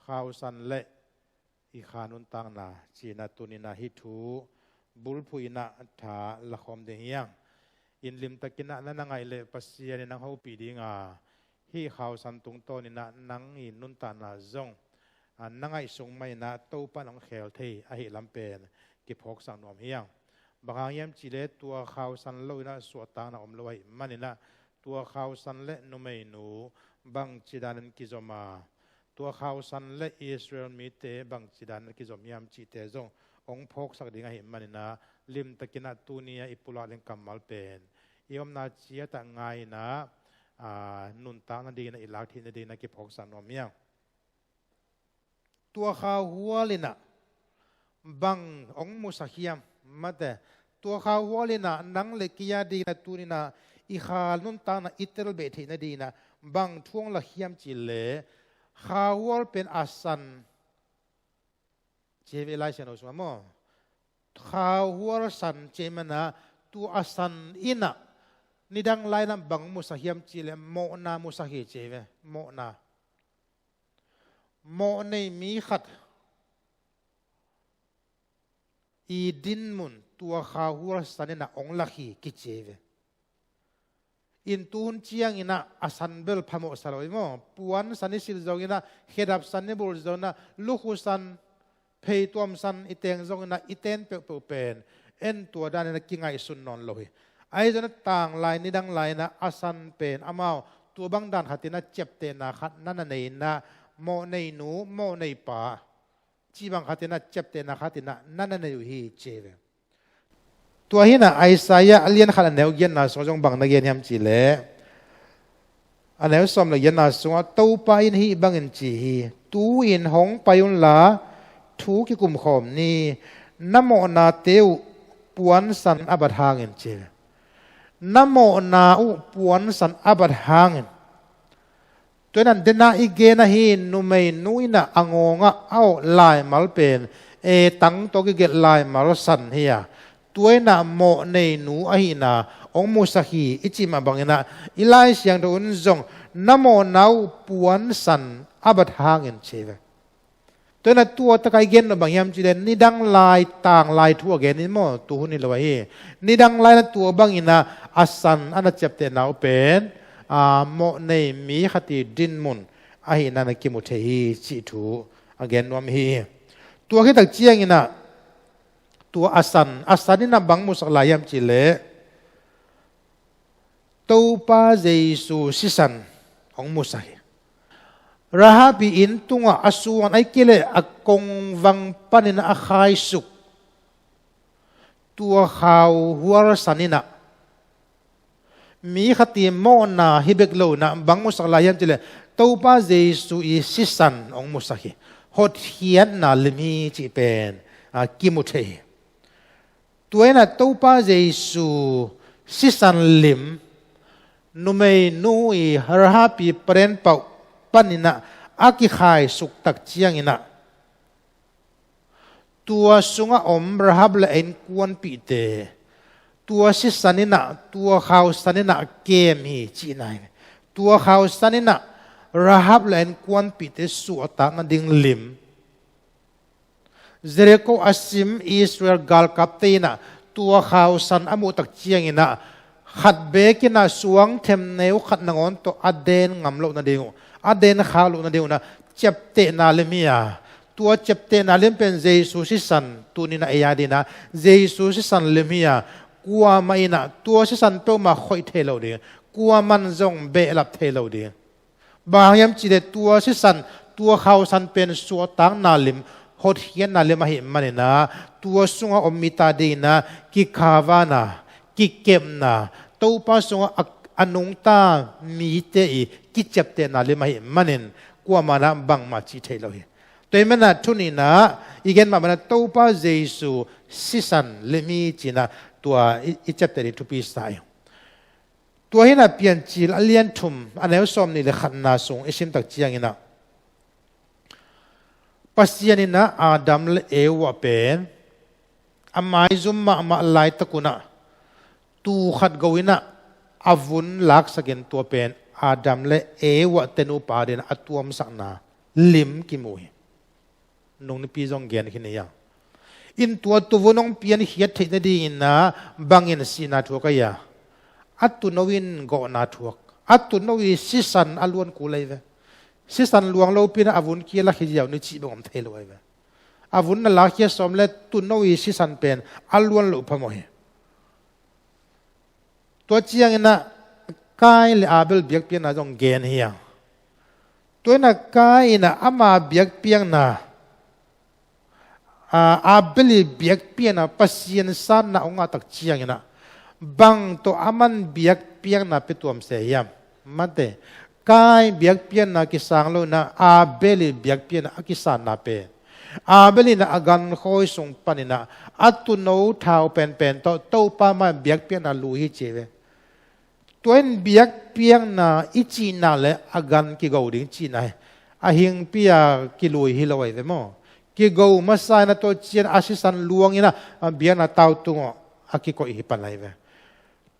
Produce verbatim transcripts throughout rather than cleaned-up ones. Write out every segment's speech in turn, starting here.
Khausan le i kha nuntakna ci-in ah tuni-in ah hih thu bulphuh in ah tha lakhawm ding hi hang. In limtakin ah na na ngaih leh Pasian in nang hopih ding a, hih khausan tungtawnin ah nang i nuntakna zong, a, na ngaihsut mah in ah Topa'n hong khel thei ahih lam pen kiphawksak nuam hi hang. Bang hang hiam cih leh tua khausan lo-in ah suahtakna om lo ahih manin ah, tua khausan le numeinu bangci danin kizom a, tua khausan le Israel mite bangci danin kizom hiam cihte zong hong phawksak ding ahih manin ah, limtakin ah tuni-a i pulak ding kammal pen i omna ciat ah ngai-in ah, a, nuntak nadingin ah i lak theih nadingin ah kiphawksak nuam hi hang. Tua khauhual in ah bang hong musak hiam? Mate, tua khauhual in ah nang le kei a dingin ah tuni-in ah i kha nuntakna i telbeh theih nadingin ah bang thu hong lak hiam cih leh, khauhual pen a san ci hi ve, Lai Siangtho sungah maw. Khauhual san ci ahih manin ah tua a san in ah nidang lai-in ah bang musak hiam cih leh mawhna musak hi ci hi ve, mawhna. Mawhnei mi khat i dinmun tua khauhual san in ah hong lak hi kici hi ve. In tuhun ciangin ah a san bel phamawh sa lo hi maw. Puan san i silh zongin ah, khedap san i bulh zongin ah, lukhu san, pheituam san i teng zongin ah i ten peuhpeuh pen en tua danin ah kingaihsun nawn lo hi. Ahi zongin ah tanglai nidang lai-in ah a san pen amau tua bang dan khatin ah ciaptehna khat na na nei-in ah, mawhneinu, mawhneipa cih bang khatin ah ciaptehna khatin ah na na nei uh hi ci hi ve. Tua hi-in ah Isaiah a lian khat a neu giatna sungah zong bang na gen hiam cih leh, a neu sawm le giatna sungah Topa in hih bangin ci hi: Tu-in hong pai unla thu kikumkhawm ni, na mawhnate uh puansan a bat hangin ci hi ve. Na mawhna uh puansan a bat hangin. Tua in ah dena i gen ahi numeinu in ah a ngawngah a awh laimal pen, e, tang tawh kigelh laimal san hi a, tua in ah mawhneinu ahihna hong musak hi i cih mah bangin ah i Lai Siangtho un zong na mawhna uh puansan a bat hangin ci hi ve. Tua in ah tua tak a i gen nop bang hiam cih leh nidang lai tanglai thu a gen hi maw, tuhun hi lo ahi. Nidang lai-in ah tua bangin ah a san a na ciaptehna uh pen, a, mawhnei mi khat i dinmun ahihna na kimu thei hi cih thu a gen nuam hi. Tua khit tak ciangin ah tua a san, a san in ah bang musak lai hiam cih leh Topa Jesu sisan hong musak hi. Rahab i inn tungah a suan, ahih kei leh a kongvang panin a khaisuk tua khauhual san in ah mi khat i mawhna hi bek lo-in ah bang musak lai hiam cih leh Topa Jesu i sisan hong musak hi. Hotkhiatna lim hi cih pen, a, kimu thei hi. Tua in ah Topa Jesu sisan lim numeinu i Rahab i paden pauh panin ah a kikhaisuk tak ciangin ah tua sungah om Rahab le a innkuanpihte tua sisan in ah, tua khausan in ah kem hi cihna hi. Tua khausan in ah Rahab le a innkuanpihte suahtak nading lim. Jericho a sim Israel galkapte in ah tua khausan a muh tak ciangin ah khat beek in ah suang themneu khat nangawn tawh a den ngam loh nading uh, a den khak loh nading un ah ciaptehna lim hi a, tua ciaptehna lim pen Jesu sisan tuni-in ah ei a dingin ah Jesu sisan lim hi a, kuamah in ah tua sisan peuhmah khoih thei lo ding, kuaman zong behlap thei lo ding. Bang hang hiam cih leh tua sisan, tua khausan pen suahtakna lim, hotkhiatna lim ahih manin ah tua sungah om mite adingin ah kikhavan a, kikepna, Topa sungah a, a nungta mite i kiciaptehna lim ahih manin kuamah in ah bangmah cih theih lo hi. Tua ahih manin ah tuni-in ah i gen mah bangin ah Topa Jesu sisan lim hi ci-in ah tua i, i ciapteh ding thupi sa hi. Tua hi-in ah Piancil a lian thum a neu sawmnih le khatna sung i sim tak ciangin ah Pasian in ah Adam le Eva pen a maizum mahmah laitak un ah tuu khat go in ah a vun laksakin tua pen Adam le Eva te nupa adingin a tuamsakna lim kimu hi. nung nipi zong gen khin hi a. In tua tuvun hong piankhiat theih nadingin ah bangin sihna thuak a hia? A tuuno in gawhna thuak. A tuuno i sisan a luan kul ahi ve. Sisan luang lopi in ah a vun kia lak hi ziau ni cih bang om thei lo ahi ve. A vun na lakhia sawm le tuuno i sisan pen a luan loh phamawh hi. Tua ciangin ah Kain le Abel biakpiakna zong gen hi a. Tua in ah Kain in ah ama biakpiakna, a, Abel i biakpiakna Pasian sanna hong ngah tak ciangin ah bang tawh aman biakpiakna pia tuam se hiam? Mate, Kain biakpiakna kisang lo in ah Abel i biakpiakna a kisanna pen, Abel in ah a gankhawi sung panin ah a tuuno thau penpen tawh Topa mai biakpiakna lui hi ci ve. Tua in biakpiakna i cihna le a gan kigo ding cihna hi. A hingpi a kilui hi lo ahi ve maw? Kigo masa in ah tua ciang a sisan luang in ah a biakna tau tungah a kikoih hi pan ahi ve.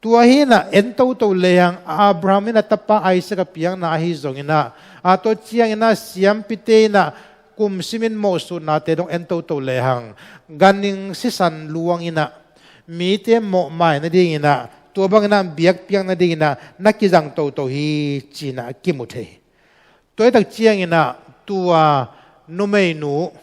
Tua hi in ah en toto lehang Abraham in ah tapa Isaac a piakna ahi zongin ah, a tua ciangin ah siampite in ah kum simin mawhsutnate dong en toto lehang, ganhing sisan luang in ah mite mawhmai nadingin ah, tua bangin ah biakpiak nadingin ah na kizang toto hi ci-in ah kimu thei hi. Tua hi tak ciangin ah tua numeinu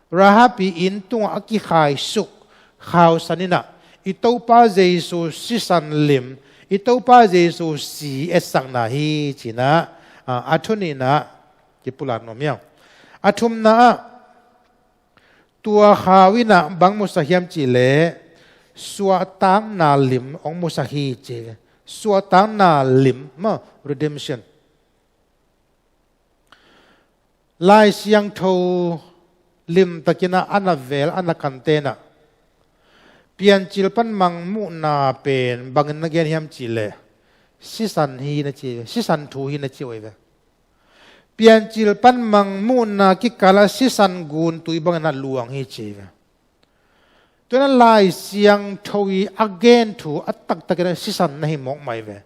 Rahab i inn tungah a kikhaisuk khausan in ah i Topa Jesu sisan lim, i Topa Jesu si etsakna hi ci-in ah, a, a thu nihna ah kipulak nuam hi a. A thumna ah tua khau in ah bang musak hiam cih leh suahtakna lim hong musak hi ci. Suahtakna lim maw, redemption. Lai Siangtho limtakin ah a na vel a na kante in ah Piancil pan mangmuhna pen bangin na gen hiam cih leh sisan hi na ci, sisan thu hi na ci uh ahi ve. Piancil pan mangmuhna kikal ah sisan guntui bangin ah luang hi ci ahi ve. Tua in ah Lai Siangtho i a gen thu a taktakin ah sisan na hi mawk mah ahi ve.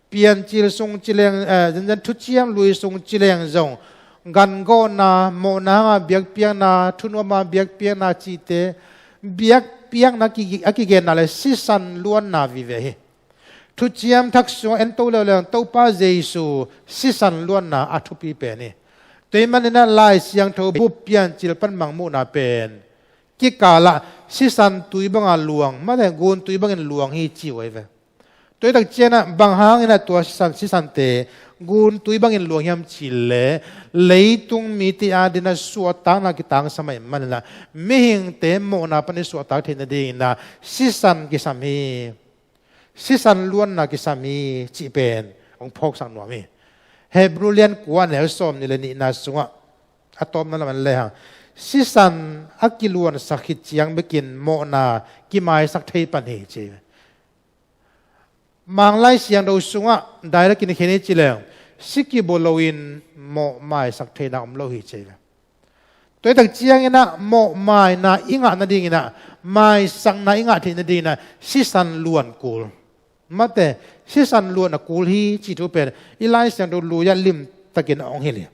Piancil sung ci leng, eh, zenzen thuciam lui sung ci leng zong gangawhna, mawhna hanga biakpiakna, thunuama biakpiakna cihte, biakpiakna a ki-, a kigenna le sisan luanna vive hi. Thuciam Thak sungah en to leuleu in Topa Jesu sisan luanna a thupi pen hi. Tua ahih manin ah Lai Siangtho bup Piancil pan mangmuhna pen kikal ah sisan tui banga luang, mate, guntui bangin luang hi ci uh ahi ve. Tua hi tak ciangin ah bang hangin ah tua sisan, sisante guntui bangin luang hiam cih leh leitung mite adingin ah suahtakna kitangsam ahih manin ah mihingte mawhna pan i suahtak theih nadingin ah sisan kisam hi. Sisan luanna kisam hi cih pen hong phawksak nuam hi. Hebru lian kua, neu sawmnih le nihna sungah a tawpna lam en lehang sisan a kiluansak khit ciang bekin mawhna kimaisak thei pan hi ci. Mang Lai Siangtho sungah direct in khen hi ci leng si kibaw loin mawh maisak theihna om lo hi ci. Tua hi tak ciangin ah mawhmaina i ngah nadingin ah, maisakna i ngah theih nadingin ah sisan luan kul, mate, sisan luan a kul hi cih thu pen i Lai Siangtho lui ah limtakin a hong hilh hi.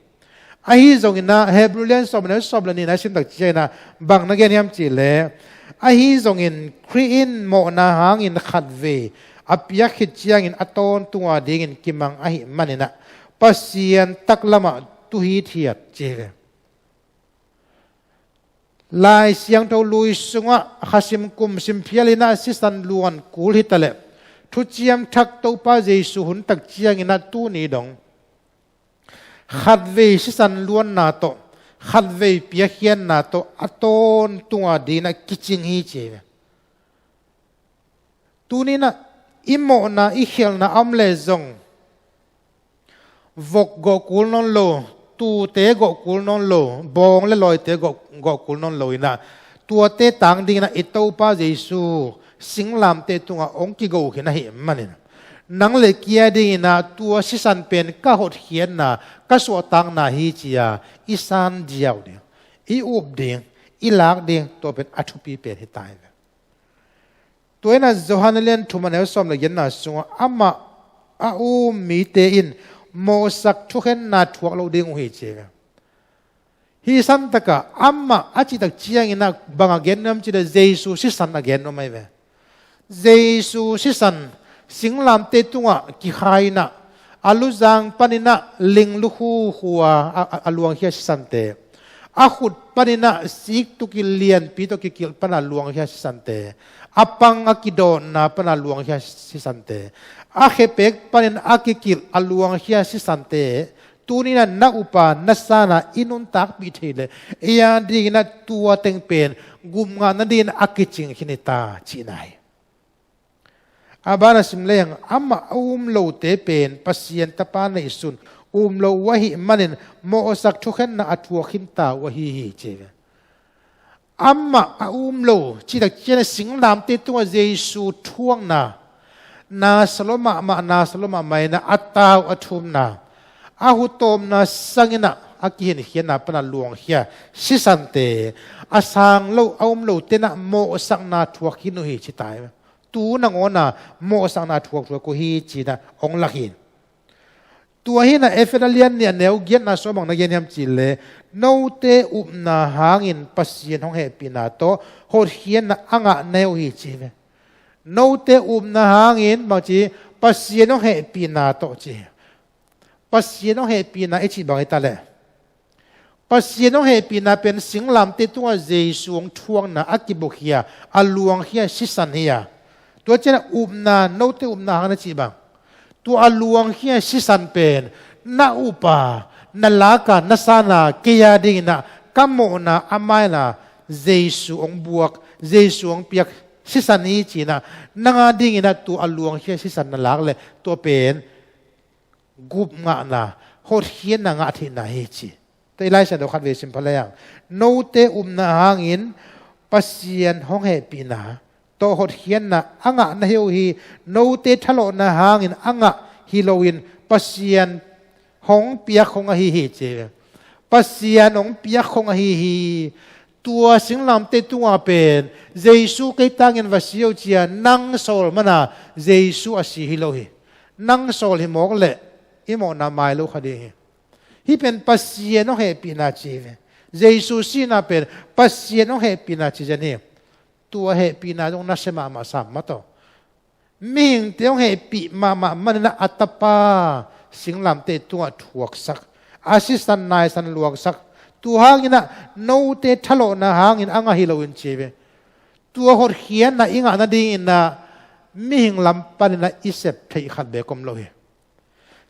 Ahi zongin ah Hebru lian sawm le sawm le nihna i sim tak ciangin ah bang na gen hiam cih leh, ahi zongin Khrih in mawhna hangin khatvei a piak khit ciangin a tawntung a dingin kimang ahih manin ah Pasian taklamah tu hithiat ci hi ve. Lai Siangtho lui sungah khasim kumsim phial in ah sisan luan kul hi ta leh, Thuciam Thak Topa Jesu hun tak ciangin ah tuni dong khatvei sisan luanna tawh, khatvei piakkhiatna tawh a tawntung a dingin ah kicing hi ci hi ve. Tuni in ah i mawhna i khialhna a om leh zong vok gawh kul nawn lo, tuute gawh kul nawn lo, bawng le lawite gawh, gawh kul nawn lo in ah tuate tang dingin ah i Topa Jesu singlamteh tungah hong kigo khin ahih manin nang le kei a dingin ah tua sisan pen ka hotkhiatna, ka suahtakna hi ci-a i san diau ding, i up ding, i lak ding, tua pen a thupi pen hi ta hi ve. Tua in ah Johan lian thum a neu sawm le giatna sungah amah a um mite in mawhsak thukhenna thuak lo ding uh hi ci hi ve. Hih santakah amah a cihtak cianginah bang a gen nuam cih leh Jesu sisan a gen nuam ahi ve. Jesu sisan singlamteh tungah kikhai inah, a luzang paninah ling lukhukhua a, a, a luangkhia sisante, a khut paninah siktuki lianpi tawh kikilh pana luangkhia sisante, a pang a kidawtna pana luangkhia sisante, a khepek panin a kikilh a luangkhia sisante, tuninah na upa na sana i nuntakpih thei leh ei a dinginah tua teng pen gupngah nadingin a kicing khin hi ta cihna hi. A bana sim leng amah a um lote pen Pasian Tapa neihsun um lo uh ahih manin mawhsak thukhenna a thuak khinta uh ahi hi ci ve. Amah a um lo cihtak ciangin singlamteh tungah Jesu thuakna, na sa lua mahmah, na sa lua mahmah inah a tau a thumna, a hutawpna sanginah a kihinkhiatna pana luangkhia sisante, a sang lo a um lo tenah mawhsakna thuak khin uh hi ci ta hi. Tu nangawna mawhsakna thuakthuak uh hi cinah hong lak hi. Tua hinah Efesa lian nih a neu giatna sung bang na gen hiam cih leh, note upna hangin Pasian hong hehpihna tawh hotkhiatna a ngah na hi uh hi ci ve. Note upna hangin bangci, Pasian hong hehpihna tawh ci. Pasian hong hehpihna i cih bang hi ta leh, Pasian hong hehpihna pen singlamteh tungah Jesu hong thuakna a kibukhia, a luangkhia sisan hi a. Tua cianah upna, note upna hang na cih bang, tua a luangkhia sisan pen na upa, na laka, na sana, kei a dinginah ka mawhna a maina Jesu hong buak, Jesu hong piak sisan hi cinah, nang a dinginah tua a luangkhia sisan na lak leh tua pen gupngahna, hotkhiatna ngah theihna hi ci. Tua i Lai Siangtho khatvei sim pha lehang, note upna hangin Pasian hong hehpihna tawh hotkhiatna a ngah na hi uh hi. Note thalawhna hangin a ngah hi loin Pasian hong piak khong ahi hi ci. Pasian hong piak khong ahi hi. Tua singlamteh tungah pen Jesu kei tangin va si uh cia nang sawl mana Jesu a si hi lo hi. Nang sawl hi mawk leh i mawhna mai lo kha ding hi. Hih pen Pasian hong hehpihna ci hi ve. Jesu sihna pen Pasian hong hehpihna ci zen hi. Tua hehpihna zong nasia mahmah sam mataw. Mihingte hong hehpih mahmah maninah a tapa singlamteh tungah thuaksak, a sisan naisan luangsak. Tua hanginah note thalawhna hangin a ngah hi loin ci ve. Tua hotkhiatna i ngah nadinginah mihing lam paninah i sep theih khat beek om lo hi.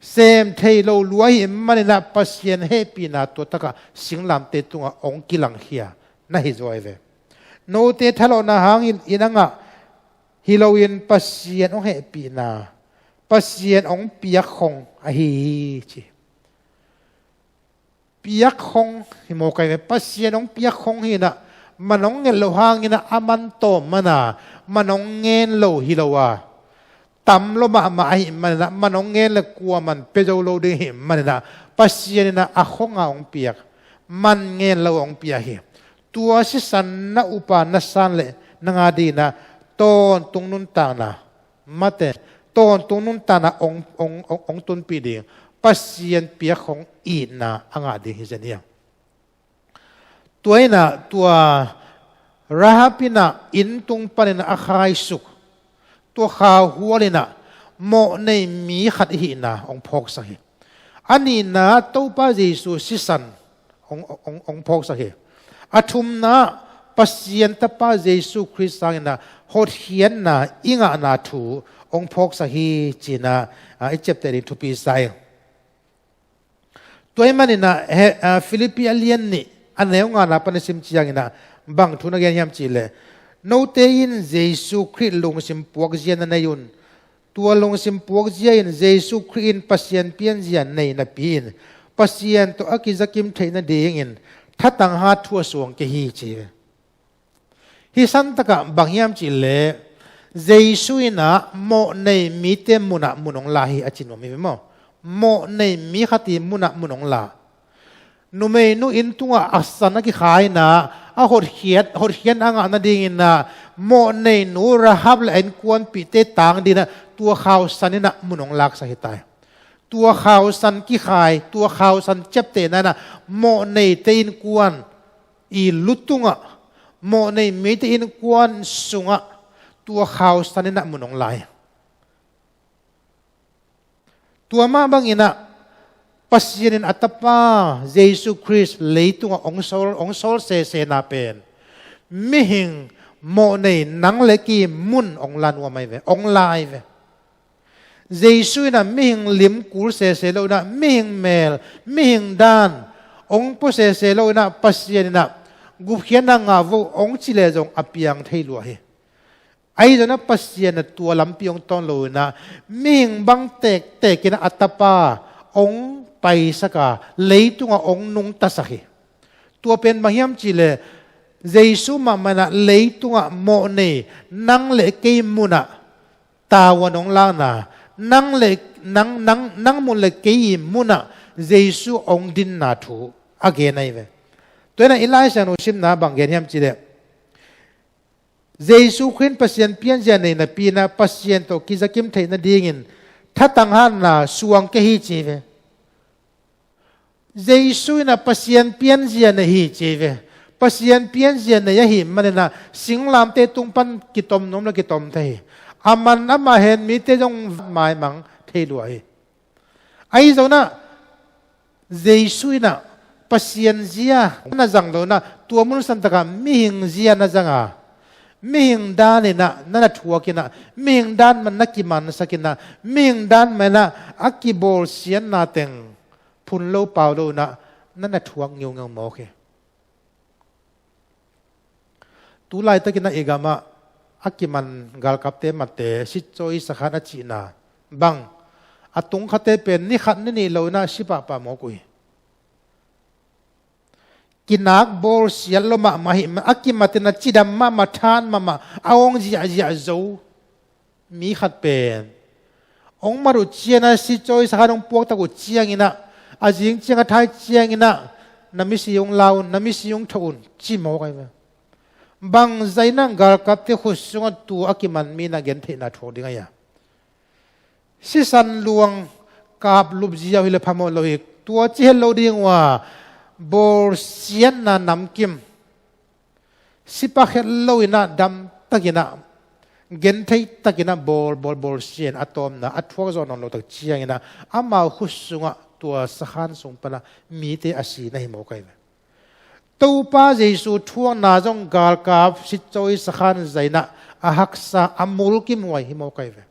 Sem thei lo lua ahih maninah Pasian hehpihna tua takah singlamteh tungah hong kilangkhia na hi zaw hi ve. Note thalawhna hangin in a ngah hi loin Pasian hong hehpihna, Pasian hong piak khong ahi hi ci. Piak khong hi mawk ahi ve. Pasian hong piak khong hinah, man hong nget loh hanginah a man tawm mana, man hong ngen lo hi lo a, tam lua mahmah ahih maninah, man hong ngen le kuaman pia zo lo ding ahih maninah, Pasian inah a khonga hong piak, man ngen lo hong piak hi. Tua sisan na upa na san le nang a dinginah tawntung nuntakna, mate, tawntung nuntakna hong, hong, hong, hong tunpih ding, Pasian piak khong itna a ngah ding hi zen hiam? Tua inah tua Rahab inah inn tung panin a khaisuk, tua khauhual inah mawhnei mi khat i hihna hong phawksak hi. A nihna Topa Jesu sisan hong, hong, hong phawksak hi. A thumna Pasian Tapa Jesu Khrist sanginah hotkhiatna i ngahna thu hong phawksak hi cinah, ah, i ciapteh ding thupi sa ing. Tua ahih maninah he, ah, Philippi a lian nih a neu ngana pan i sim cianginah bang thu na gen hiam cih leh, note in Jesu Khrih lungsim puakzia na nei un. Tua lungsim puakzia in Jesu Khrih in Pasian pianzia nei napi-in Pasian tawh a kizakim theih nadingin thatang hat thu a suang kei hi ci hi. Hih santakah bang hiam cih leh, Jesu inah mawhnei mite munah mun hong la hi a ci nuam hi ve maw? Mawhnei mi khat i munah mun hong la. Numeinu inn tungah a san a kikhaina, a hotkhiat, hotkhiatna a ngah nadinginah mawhneinu Rahab le a innkuanpihte tang dinginah tua khau san inah mun hong laksak hi ta hi. Tua khausan kikhai, tua khausan ciaptehna in ah mawhneite innkuan i lu tungah, mawhnei mite innkuan sungah tua khausan in ah mun hong lai. Tua mah bangin ah Pasian in a Tapa Jesu Khrist leitungah hong sawl, hong sawl sesena pen mihing mawhnei nang le kei mun hong la nuam ahi ve, hong lai ve. Jesu in ah mihing lim kul sese lo in ah mihing mel, mihing dan hong pua sese lo in ah Pasian in ah gupkhiatna ngah vo hong ci leh zong a piang thei lua hi. Ahi zongin ah Pasian in ah tua lampi hong tawn lo in ah mihing bang tektek in ah a Tapa hong paisak a, leitungah hong nungtasak hi. Tua pen bang hiam cih leh Jesu mahmah in ah leitungah mawhnei nang le kei mun ah tavuan hong lakna, nang le, nang, nang, nang mun le kei i mun ah Jesu hong dinna thu a gen ahi ve. Tua in ah i Lai Siangtho simna bang gen hiam cih leh Jesu Khrih in Pasian pianzia nei napi in ah Pasian tawh kizakim theih nadingin thatang hatna suang kei hi ci ve. Jesu in ah Pasian pianzia nei hi ci ve. Pasian pianzia nei ahih manin ah singlamteh tung pan kitom nuam le kitom thei hi. A man amah hen mite zong maimang thei lua hi. Ahi zongin ah Jesu in ah Pasian zia na zang lo in ah tua mun santakah mihing zia na zang a, mihing dan in ah na na thuak in ah, mihing dan mah na kimansak in ah, mihing dan mah in ah a kibawlsiatna teng phun lo pau lo in ah na na thuak ngeungeu mawk hi. Tu laitakin ah i gamah a kiman galkapte matte sitcawi sakhan a cihna bang, a tungkhate pen ni khat ni nih lo in ah si pahpah mawk uh hi. Kinak bawlsiat lo mahmah hi, a kimat in ah cidam mahmah, than mahmah, a awng ziahziah zo mi khat pen hong mat uh ciangin ah, sitcawi sakhan hong puaktak uh ciangin ah, a zing ciang a thai ciangin ah, na misi hong la un, na misi hong tho un, ci mawk ahi ve. Bangzah in ah galkapte khut sungah tua a kiman mi in ah gentheihna thuak ding ahi a, sisan luang kap lup ziau hi le phamawh lo hi. Tua ci het lo ding uh a, bawlsiatna namkim, sipa khet lo in ah damtak in ah, genthei tak in ah bawl, bawl, bawlsia in a tawpna a thuak zawh nawn lo tak ciangin ah amau khut sungah tua sakhan sung pan ah mite a si na hi mawk ahi ve. Topa Jesu thuakna zong galkap sitcawi sakhan zah in ah a haksa, a mulkimhuai hi mawk ahi ve.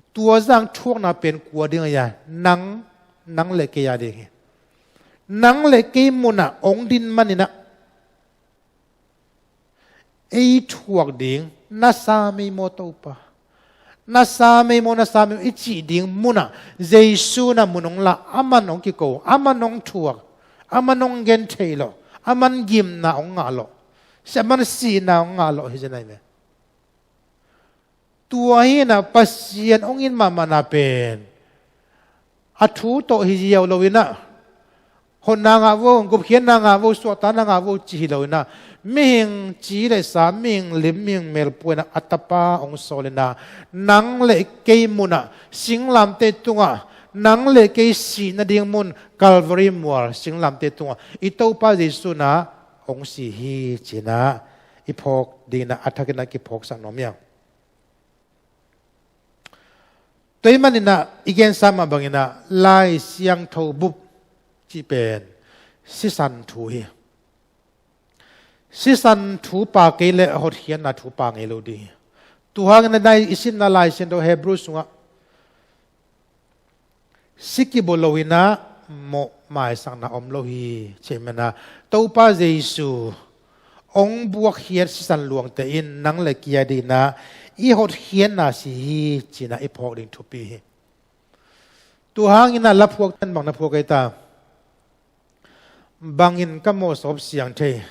Tua zah thuakna pen kua ding ahi a, nang, nang le kei a ding hi. Nang le kei mun ah hong din manin ah ei thuak ding, na sa mei maw Topa, na sa mei maw, na sa mei maw i cih ding mun ah Jesu in ah mun hong la, aman hong kiko, aman hong thuak, aman hong genthei lo, aman gimna hong ngah lo, aman sihna hong ngah lo hi zen ahi ve. Tua hi in ah Pasian hong it mahmahna pen a thu tawh hi ziau lo in ah, hotna ngah vo, gupkhiatna ngah vo, suahtakna ngah vo ci hi lo in ah, mihing ci le sa, mihing lim, mihing mel pua in ah a Tapa hong sawl in ah, nang le kei mun ah, singlamteh tungah, nang le kei sih nading mun Calvary mual singlamteh tungah i Topa Jesu in ah hong si hi ci in ah i phawk ding in ah a thak in ah kiphawksak nuam hi hang. Tua ahih manin ah i gensa mah bangin ah Lai Siangtho bup cih pen sisan thu hi. Sisan thu pha kei leh hotkhiatna thu pha ngei lo ding hi. Tua hangin ah i simna Lai Siangtho Hebrew sungah si kibawl lo in ah mawh maisakna om lo hi, ci ahih manin ah Topa Jesu hong buakkhiat sisan luangte in nang le kei a dingin ah i hotkhiatna si hi ci-in ah i phawk ding thupi hi. Tua hangin ah laphuakte'n bang na phuak ei ta? Bangin ka mawhsawp siang thei?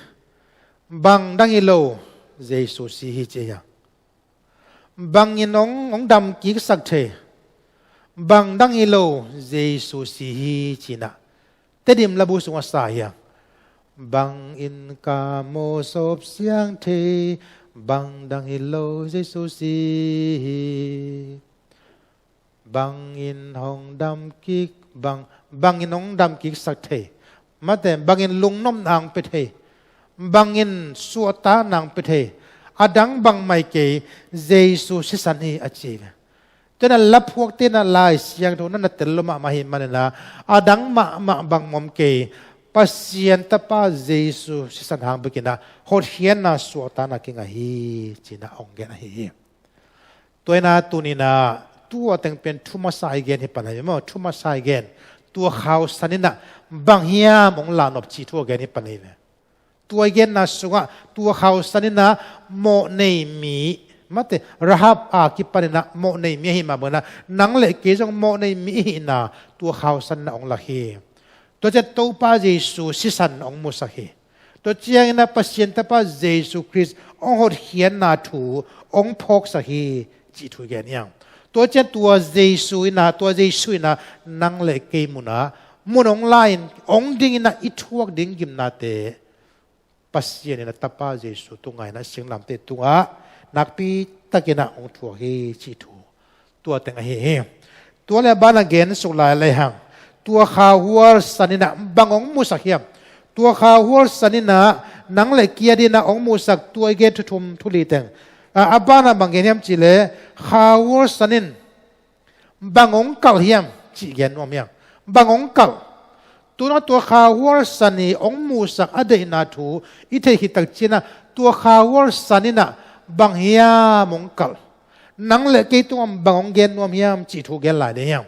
Bang dang hi lo, Jesu si hi ci hi a. Bangin hong, hong damkiksak thei? Bang dang hi lo, Jesu si hi ci-in ah Tedim labu sungah sa hi a. Bangin ka mawhsawp siang thei? Bang dang hi lo, Jesu si hi. Bangin hong damkik, bang, bangin hong damkiksak thei, mate, bangin lungnopna hong pia thei, bangin suahtakna hong pia thei, a dang bangmah hi kei, Jesu sisan hi a ci ve. Tua hi a laphuakte in a Lai Siangtho na na tel lua mahmah hi manin a, a dang mahmah bangmah om kei, Pasian Tapa Jesu sisan hang bekin a hotkhiatna suahtakna kingah hi ci-in a hong gen ahi hi. Tua hi a tuni-in a tua teng pen thu masa i gen hi pan ahi ve maw, thu masa i gen. Tua khausan in a bang hiam hong lahnop cih thu a gen hi pan ahi ve. Tua i genna sungah tua khausan in a mawhnei mi, mate, Rahab a kipan in a mawhnei mi ahi mah bangin a nang le kei zong mawhnei mi i hihna tua khausan in a hong lak hi. Tua ciang Topa Jesu sisan hong musak hi. Tua ciangin a Pasian Tapa Jesu Khrist hong hotkhiatna thu hong phawksak hi cih thu i gen hi hang. Tua ciang tua Jesu in a, tua Jesu in a nang le kei mun a, mun hong la-in hong dingin a i thuak ding gimnate Pasian in a Tapa Jesu tungah in a singlamteh tungah nakpi takin a hong thuak hi cih thu tua teng ahi hi. Tua le a ban a gen suk lai le hang, tua khauhual san in a bang hong musak hiam? Tua khauhual san in a nang le kei adingin a hong musak tua i gen thu thum thu li teng, a, a ban a bang gen hiam cih leh, khauhual san in bang hong kalh hiam cih gen nuam hi hang. Bang hong kalh? Tu-in a tua khauhual san in hong musak a deihna thu i theih khit tak ciangin a tua khauhual san in a bang hiam hong kalh? Nang le kei tungah bang hong gen nuam hiam cih thu gen lai ding hi hang.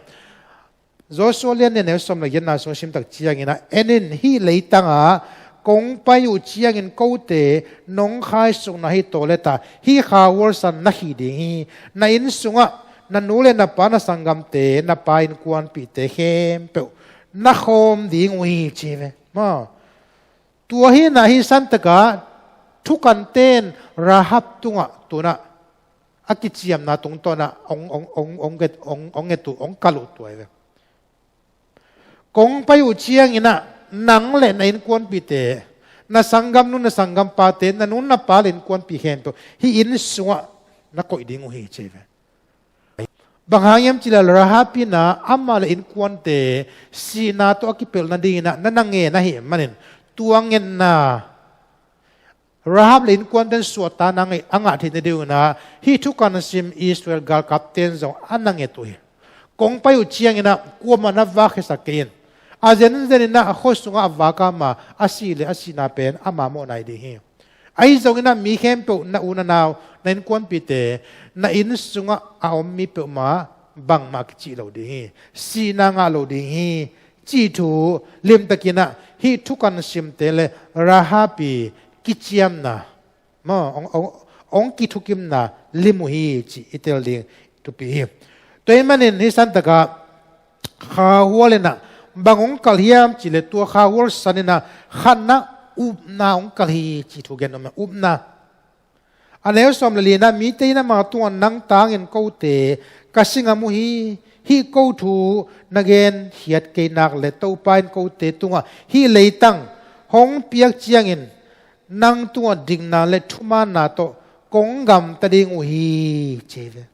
Joshua lian nih, a neu sawm le giatna sung sim tak ciangin a, en in, hih leitang ah kong pai uh ciangin kote nong khaisukna hih tawleta hih khauhual san na khih ding hi. Na inn sungah na nu le na pa, na sanggamte, na pa innkuanpihte khempeuh na khawm ding uh hi ci ve maw. Tua hi a, hih santak ah thukante'n Rahab tungah tu-in a a kiciamna tungtawn a hong, hong, hong, hong nget, hong, hong nget uh, hong kalh uh tua hi ve. Kong pai uh ciangin a nang le na innkuanpihte, na sanggamnu na sanggampate, na nu na pa le innkuanpih khempeuh hih inn sungah na koih ding uh hi ci hi ve. Bang hang hiam cih leh Rahab in a amah le innkuante sihna tawh a kipelh nadingin a na na ngen ahih manin tua ngetna Rahab le innkuante'n suahtakna a ngah theih nadingin a hih thukan sim Israel galkapte'n zong a na nget uh hi. Kong pai uh ciangin a kuamah na vakkhiasak kei in. A zenzen in a a khua sungah a vak a ma a sih le a sihna pen ama mawhna hi ding hi. Ahi zongin a mi khempeuh, na u na nau, na innkuanpihte, na inn sungah a om mi peuhmah bangmah kicih lo ding hi. Sihna ngah lo ding hi. Cih thu limtakin a hih thukan simte le Rahab i kiciamna maw, hong, hong, hong kithukimna lim uh hi cih i tel ding thupi hi. Tua ahih manin hih santak ah khauhual in a bang hong kalh hiam cih leh tua khauhual san in a khatna upna hong kalh hi cih thu gen nuam hi. Upna. A neu sawm le lina, mite in ama tungah nang tangin kote ka si ngam uh hi. Hih ko thu na genkhiat kei nak le Topa in kote tungah hih leitang hong piak ciangin nang tungah dikna le thumaanna tawh kong gamta ding uh hi ci hi ve.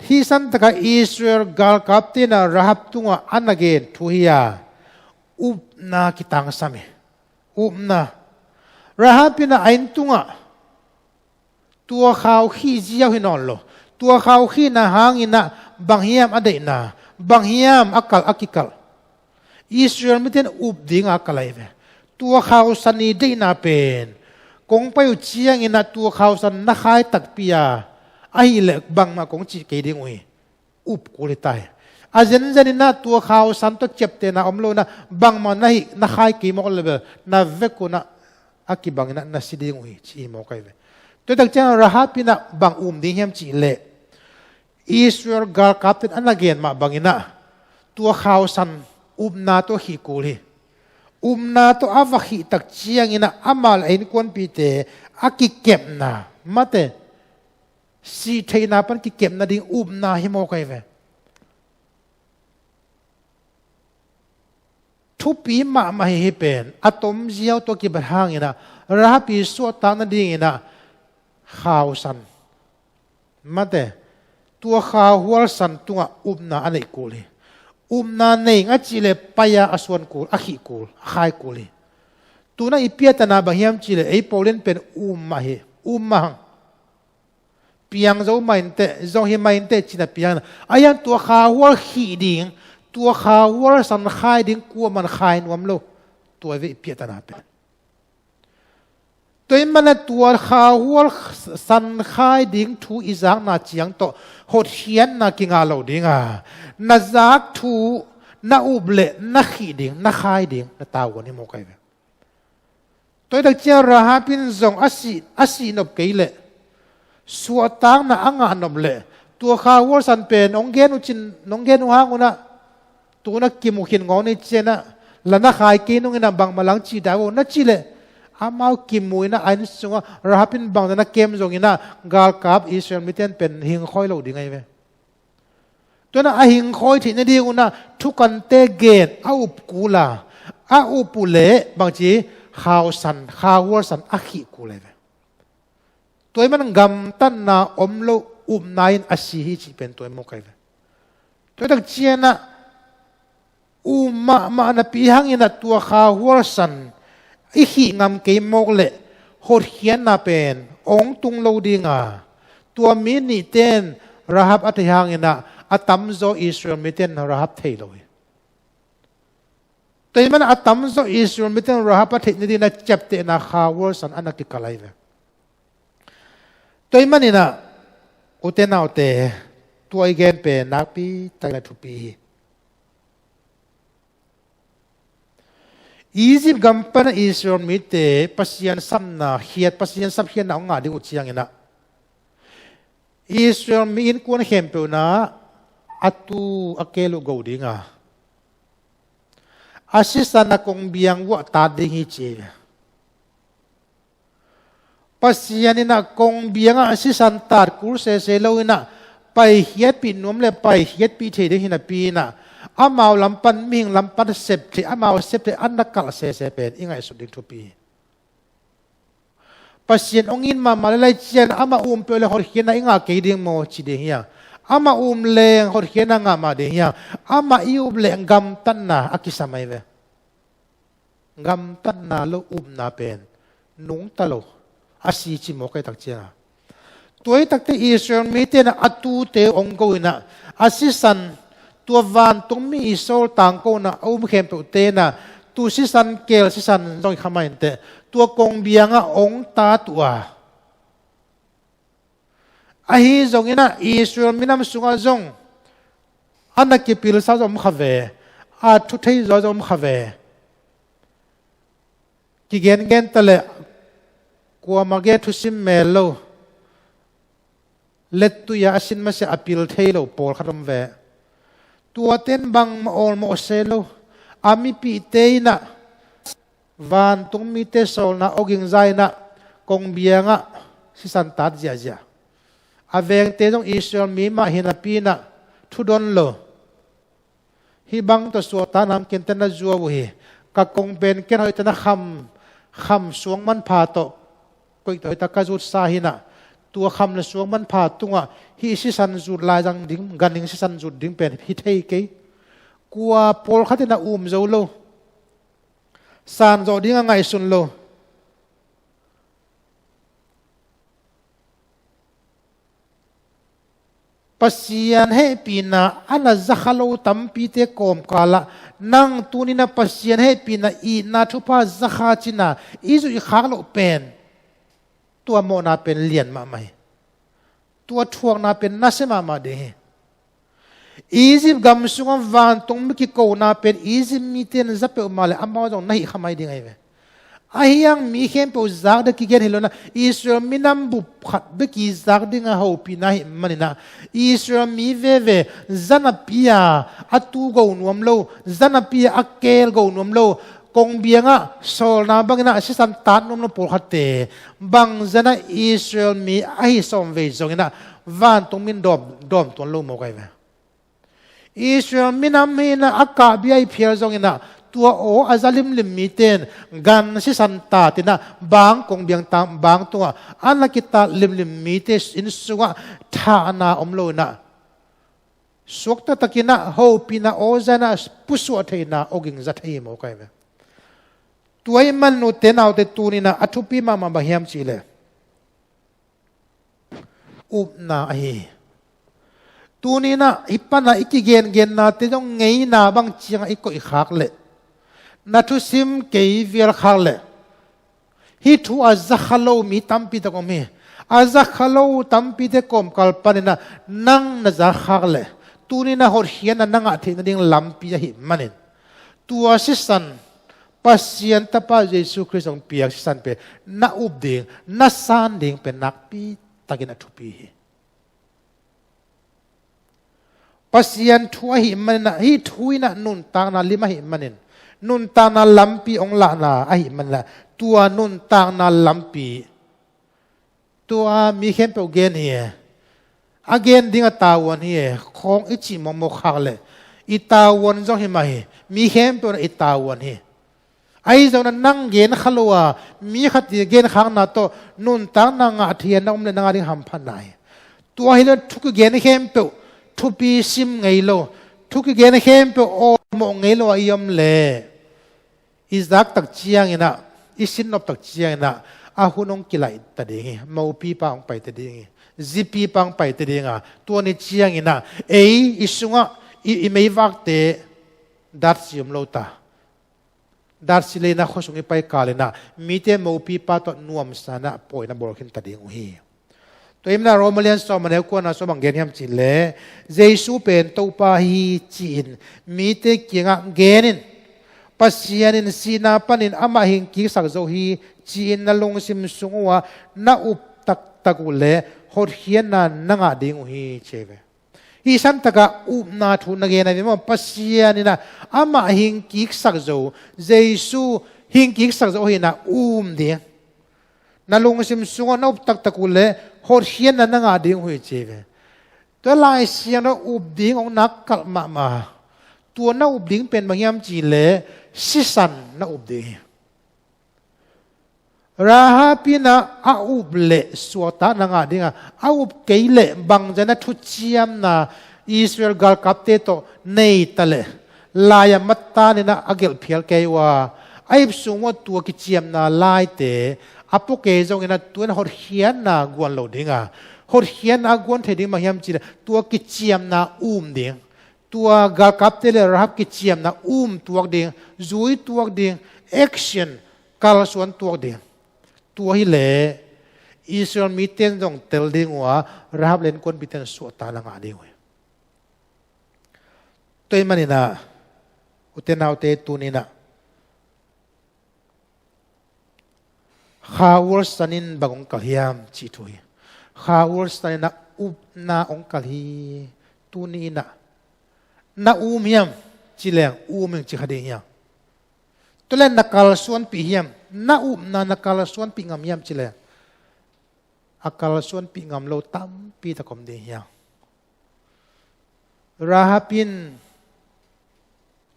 Hih santak ah Israel galkapte in a Rahab tungah a na gen thu hi a, upna kitangsam hi. Upna. Rahab in a a inn tungah tua khau khih ziau hi nawn lo. Tua khau khihna hangin a bang hiam a deihna, bang hiam a kalh, a kikalh? Israel mite in up ding a kalh ahi ve. Tua khausan i deihna pen kong pai uh ciangin a tua khausan na khai takpi a, ahih leh bangmah kong cih kei ding uh hi. Up kul hi ta hi. A zenzen in a tua khausan tawh ciaptehna om lo in a bangmah na hih, na khai kei mawk leh bel na vekun a a kibangin a na si ding uh hi ci hi mawk ahi ve. Tua tak ciang Rahab in a bang um ding hiam cih leh Israel galkapte in a na gen mah bangin a tua khausan upna tawh khih kul hi. Upna tawh a va khih tak ciangin a amah le a innkuanpihte a kikepna, mate, sih theihna pan kikepna ding upna hi mawk ahi ve. Thupi mahmah hi hih pen, a tom ziau tawh kibat hangin a Rahab i suahtak nadingin a khausan, Mate, tua khauhual san tungah upna a neih kul hi. Upna nei ing a cih leh pai-a a suan kul, a khih kul, a khai kul hi. Tu-in i piahtana bang hiam cih leh ei pawl in pen um mah hi, um mah hang. Piang zo mah inteh, zong hi mah inteh ci-in a piang. Ahi hang tua khauhual khih ding, tua khauhual san khai ding kuaman khai nuam lo. Tua hi ve i piahtana pen. Tua ahih manin tua khauhual san khai ding thu i zakna ciang tawh hotkhiatna kingah lo ding a, na zak thu na up leh na khih ding, na khai ding na tavuan hi mawk ahi ve. Tua hi tak ciang Rahab in zong a sih, a sih nop kei leh, suahtakna a ngah nop leh, tua khauhual san pen hong gen uh cin, hong gen uh hang un ah, tu-in a kimu khin ngawng ni ci-in ah, la na khai kei nung in ah bangmah lang cih dah uh na cih leh, amau kimu in ah a inn sungah Rahab in bangzah na kem zongin ah galkap Israel mite in pen hingkhawi lo ding ahi ve. Tua-in ah a hingkhawi theih nading un ah thukante gen a up kul a, a up uh leh bangci khausan, khauhual san a khih kul ahi ve. Tua ahih manin gamtatna om lo upna in a si hi cih pen tua hi mawk ahi ve. Tua hi tak ciang ah um mahmah napi hangin ah tua khauhual san i khih ngam kei mawk leh hotkhiatna pen hong tung lo ding a, tua mi nihte in Rahab a theih hangin ah a tamzaw Israel mite in Rahab thei lo hi. Tua ahih manin a tamzaw Israel mite in Rahab a theih nading in ah ciaptehna khauhual san a na kikal ahi ve. Tua ahih manin ah ute naute, tua i gen pen nakpi takin a thupi hi. Egypt gam pan a Israel mite Pasian sapna khiat, Pasian sapkhiatna hong ngah ding uh ciangin ah Israel mi innkuan khempeuh in ah a tu a keel uh go ding a, a sisan a kongbiang uah tat ding hi ci hi. Pasian in ah kongbiang ah sisan tat kul sese lo in ah paikhiatpih nuam leh paikhiatpih thei ding hi napi in ah, amau lam pan, mihing lam pan sep theih, amau sep theih a na kalh sese pen i ngaihsut ding thupi hi. Pasian hong it mahmah leh lai ciang amah um peuh leh hotkhiatna i ngah kei ding maw ci ding hi a, amah um leng hotkhiatna ngah mah ding hi a, amah i up leh gamtatna a kisam ahi ve. Gamtatna lo upna pen nungta lo a si ci mawk ahi tak ciang a, tua hi takte Israel mite in ah a tute hong go in ah, a sisan, tua vantungmi i sawl tangkona a um khempeuhte in ah, tu sisan keel sisan zong hi kha mah inteh, tua kongbiang ah hong tat uh a, ahi zongin ah Israel minam sungah zong a na kipilsa zong om kha ve, a thu thei zaw zong om kha ve. Kigengen ta leh kuamah gen thusim mel lo, lettui-a a sin masiah a pil thei lo pawlkhat om ve. Tuate in bangmah awlmawh se lo. A mipihte in ah vantungmite sawlna awging za in ah kongbiang ah sisan tat ziahziah. A vengte zong Israel mi mah hi napi in ah thudon lo. Hih bang tawh suahtakna om kei inteh na zuau uh hi. Ka kong pen ken hoih teh na kham, kham suang manpha tawh koih tawh hi ta, ka zutsa hi in ah, tua kham le suang manpha tungah hih sisan zut lai zang ding, ganhing sisan zut ding pen hi thei kei. Kua pawlkhat in ah um zo lo. San zawh ding a ngaihsun lo. Pasian hehpihna a na zakha lo tampite kawmkalah nang tuni-in ah Pasian hehpihna itna thupha zakha cihna i zuih khak loh pen, tua mawhna pen lian mahmah hi. Tua thuakna pen nasia mahmah ding hi. Egypt gam sungah vantungmi kikona pen Egypt mite in za peuhmah leh amau zong na hih kha mai ding ahi ve. Ahi hang mi khempeuh zak ding kigen hi lo in ah, Israel minam bup khat bek i zak ding a hopihna ahih manin ah, Israel mi veve za napi-a a tu go nuam lo, za napi-a a keel go nuam lo, kongbiang ah sawlna bangin ah sisan tat nuam lo pawlkhatte, bangzah in ah Israel mi ahi sawm vei zongin ah vantungmi in dawm, dawm tuan lo mawk ahi ve. Israel minam hi in ah a kahbia i phial zongin ah, Tua aw a za limlim mite in gan sisan ta tinah bang kong biang ta bang tungah a na kita limlim mite inn sungah thahna om lo inah suakta takinah hopihna aw za inah pusuah theihna awging za thei hi maw kai ve. Tua ih man ute naute tuninah a thupi mahmah bang hiam cihleh upna ahi hi. Tuninah hih panah i kigengenna te zong ngeina bang ciangah i koihkhak leh na thusim kei vialkhak leh hih thu a zakha lo mi tampi tak om hi. A zakha lo tampite kawmkal paninah nang na zakhak leh tuninah hotkhiatna na ngah theih nading lampi ahih manin tua sisan Pasian Tapa Jesu Khrist hong piak sisan pen na up ding, na san ding pen nakpi takin a thupi hi. Pasian thu ahih maninah hih thu inah nuntakna lim ahih manin nuntakna lampi hong lahna ahih maninah tua nuntakna lampi tua mi khempeuh gen hi. A gen ding a tavuan hi. Khawng i cih mawkmawk khak leh i tavuan zong hi mah hi. Mi khempeuh inah i tavuan hi. Ahi zongin nang gen kha lo a mi khat i genkhakna tawh nuntakna ngah thei a na om leh nang a ding hamphatna hi. Tua hi lo thu kigen khempeuh thupi sim ngei lo, thu kigen khempeuh awlmawh ngei lo a i om leh i zak tak cianginah i sinnop tak cianginah a hun hong kilaih ta ding hi. Mopipa hong pai ta ding hi. Zipipa hong pai ta ding a tua ni cianginah ei i sungah i, i meivakte datsi om lo ta. Datsi leinah khuasung i paikal inah mite mopipa tawh nuamsa inah pawina bawl khin ta ding uh hi. Tua ih manah Roma lian sawm a neu kuana sawm bang gen hiam cihleh Jesu pen Topa hi ci-in mite kiangah gen in. Pasian in sihna panin amah hingkiksak zo hi ci-in na lungsim sung uhah na up taktak uh leh hotkhiatna na ngah ding uh hi ci hi ve. Hih santakah upna thu na gen a ve maw? Pasian inah amah hingkiksak zo, Jesu hingkiksak zo hinah um ding. Na lungsim sungah na up taktak uh leh hotkhiatna na ngah ding uh hi ci hi ve. Tua Lai Siangtho up ding hong nak kalh mahmah. Tua na up ding pen bang hiam cihleh sisan na up ding hi. Rahab inah a up leh suakta na ngah ding a, a up kei leh bangzah inah thuciamna Israel galkapte tawh nei ta leh lai-ah matan inah a gelh phial kei uh a, a ip sung uh a tua kiciamna laite a pua kei zongin a tua inah hotkhiatna guan lo ding a, hotkhiatna a guan thei ding bang hiam cihleh tua kiciamna um ding. Tua galkapte le Rahab kiciamna um tuak ding, zui tuak ding, action, kalsuan tuak ding. Tua hileh Israel mite in zong tel ding uh a, Rahab le innkuanpihte in suahtakna ngah ding uh hi. Tua ih maninah ute naute tuninah Kha Wall San in bang hong kalh hiam cih thu hi. Kha Wall San in a upna hong kalh hi. Tuni in ah na um hiam ci leng um ing ci kha ding hiam? Tua leh na kalsuanpih hiam? Na upna na kalsuanpih ngam hiam ci leng a kalsuanpih ngam lo tampi tak om ding hiam? Rahab in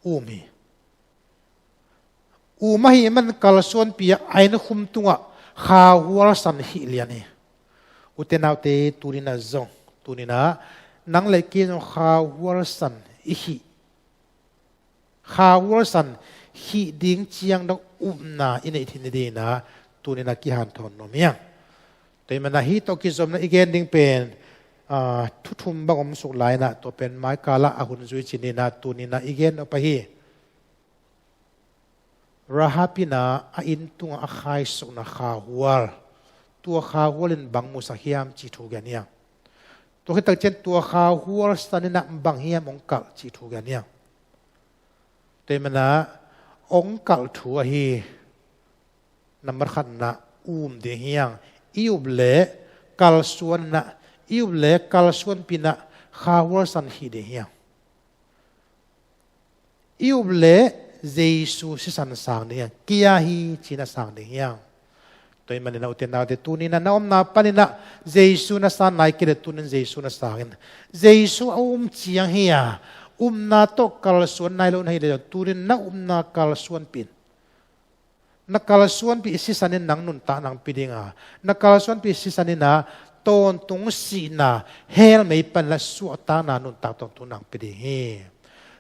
um hi. Um ahih man kalsuanpih a, a inn khum tungah Kha Wall San hih lian hi. Ute naute, tuni in ah zong, tuni in ah nang le kei zong Kha Wall San i hih, Kha Wall San hih ding ciang dong upna i neih theih nading in ah tuni in ah kihanthawn nuam hi hang. Tua ih man ah hih tawh kizomna i gen ding pen, aa, thu thum bang om suk lai in ah, tua pen mai kal ah a hun zui cih in ah tuni in ah i gen nop ahi. Rahab in ah a inn tungah a khaisuahna Kha Wall, tua Kha Wall in bang musak hiam cih thu gen hi hang. Tua khit tak ciang tua Kha Wall San in ah bang hiam hong kalh cih thu gen hi hang. Tua ih man ah hong kalh thu ahi. Nambat khat in ah um ding hi hang. I up leh kalsuan in ah, i up leh kalsuanpih in ah Kha Wall San hih ding hi hang. I up leh Jesu sisan sang ding hi hang. Kei a hi ci in ah sang ding hi hang. Tua ih man in ah ute naute, tuni in ah na omna pan in ah Jesu na san nai kei leh tuni in Jesu na sang in. Jesu a um ciang hi a, Upna tawh kalsuan nai lo na hih leh zong, tunin na upna kalsuanpih in. Na kalsuanpih sisan in nang nuntakna hong pia ding a, na kalsuanpih sisan in ah tawntung sihna, hell mei pan la suahtakna nuntak tawntung nang pia ding hi.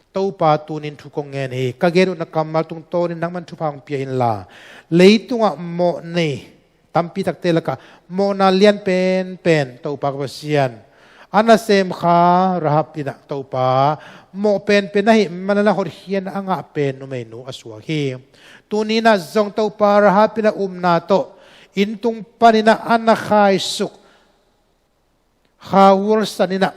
Topa, tunin thu kong ngen hi. Ka gen uh na kammal tungtawnin nangman thupha hong pia inla, leitungah mawh nei tampi takte lakah mawhna lian penpen, Topa ka Pasian, a nasem kha Rahab in ah, Topa, mawh penpen ahih manin ah hotkhiatna a ngah pen numeinu a suak hi. Tuni in ah zong, Topa, Rahab in ah upna tawh inn tung panin ah a na khaisuk khahual san in ah,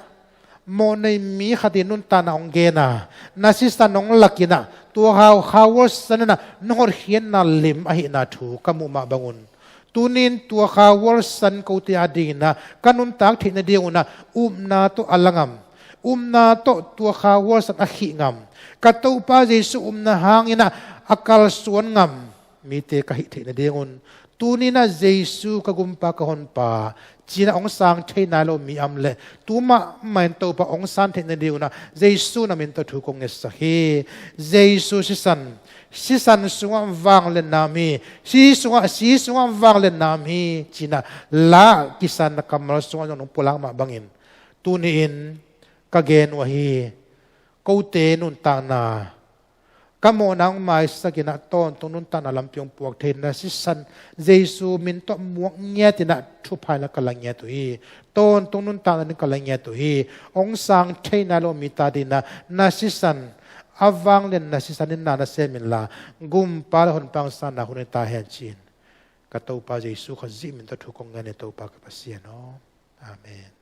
mawh nei mi khat in nuntakna hong gen a, na sisan hong lak in ah, tua kha, khahual san in ah na hotkhiatna lim ahihna thu ka muh mah bangun, tunin tua khahual san kote adingin ah ka nuntak theih nadingun ah upna tawh a la ngam, upna tawh tua khahual san a khih ngam, ka Topa Jesu upna hangin ah a kalsuan ngam mite ka hih theih nadingun, tunin ah Jesu ka Gumpa, ka Honpa, ci-in ah hong sang thei nai lo mi a om leh, tu mahmah in, Topa, hong san theih nadingun ah Jesu na min tawh thu kong ngetsak hi. Jesu sisan, sisan sungah vangliatna om hi, si sungah, si sungah vangliatna om hi, ci-in ah la kisan na kammal sungah zong nong pulak mah bangin, tuni-in ka gen uh ahi, kote nuntakna, ka mawhna hong maisak in ah tawntung nuntakna lampi hong puak thei in ah, sisan Jesu min tawh muak ngiat in ah thupha in ah ka la ngiat uh hi. Tawntung nuntakna in ka la ngiat uh hi. Hong sang thei nai lo mite adingin ah na sisan, a vanglian na sisan in na na sem inla, Gumpa le Honpa hong sanna hun hi ta hen, ci-in ka Topa Jesu Khazih min tawh thu kong ngen hi, Topa ka Pasian aw. Amen.